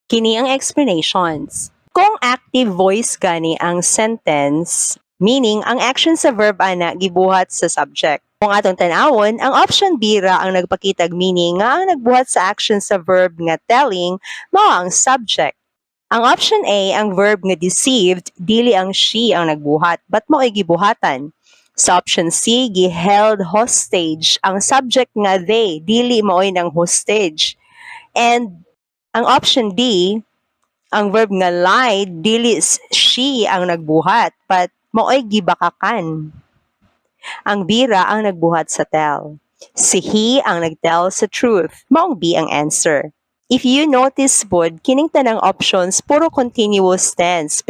Kini ang explanations. Kung active voice gani ang sentence, meaning ang action sa verb ana gibuhat sa subject. Kung atong tan-awon, ang option B ra ang nagpakitag meaning nga ang nagbuhat sa action sa verb nga telling mao ang subject. Ang option A, ang verb nga deceived, dili ang she ang nagbuhat, but mao'y gibuhatan. Sa option C, gi-held hostage, ang subject nga they, dili mao'y nang hostage. And ang option D, ang verb nga lied, dili she ang nagbuhat, but mao'y gibakakan. Ang B ra ang nagbuhat sa tell. Si he ang nagtell sa truth. Maong B ang answer. If you notice pod, kining tanang options puro continuous tense.